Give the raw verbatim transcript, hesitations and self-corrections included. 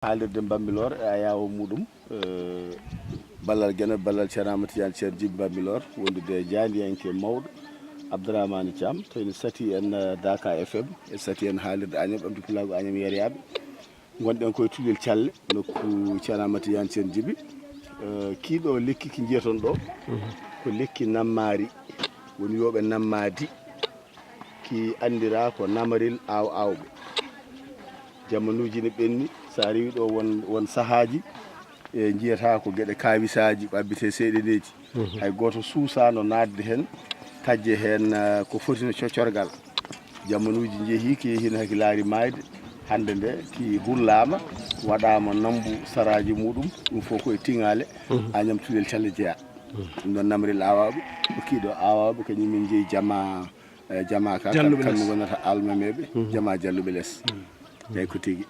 Haalirde Bambilor e ayaawo muɗum, eh, ballal Geno, ballal Ceerno Amadou Tidiane Ceerno Jibi Bambilor, wondude e jaandiyanke mawɗo Abdourahmane Thiam, to ene sati en, eh, Daka F M, e sati en haalirde Agnam, ɓamti pulaagu Agnam yeryaaɓe. Ngonɗen koye Tullel Calle, nokku Ceerno Amadou Tidiane Ceerno Jibi. Eh, kii ɗo lekki ki njiyaton ɗo, ko lekki nammaari, woni wiyooɓe nammaadi. Ki anndira ko namarel aaw-aawɓe. Jamanuuji ne ɓenni, so a rewi ɗo won, won sahaaji, e njiyata ko geɗe kaawisaaji ɓabbitee seeɗeneeji. Hay gooto suusaano naatde heen, taƴde heen, eh, ko foti no coccorgal. Jamanuuji njehii, ki hino haki laari maayde. Hannde nde ki hullaama, waɗaama nambu saraaji muɗum, ɗum fof ko e tiŋaale, Agnam Tullel Calle jeyaa. Ɗum ɗon namarel aaw-aawɓe, ko kii ɗo aaw-aawɓe, kañum min njeyi jama, eh, jama ka, Jalluɓe kam, kamɓe Les. Ngonata almameeɓe, jama Jalluɓe Les. Eyi ko tigi.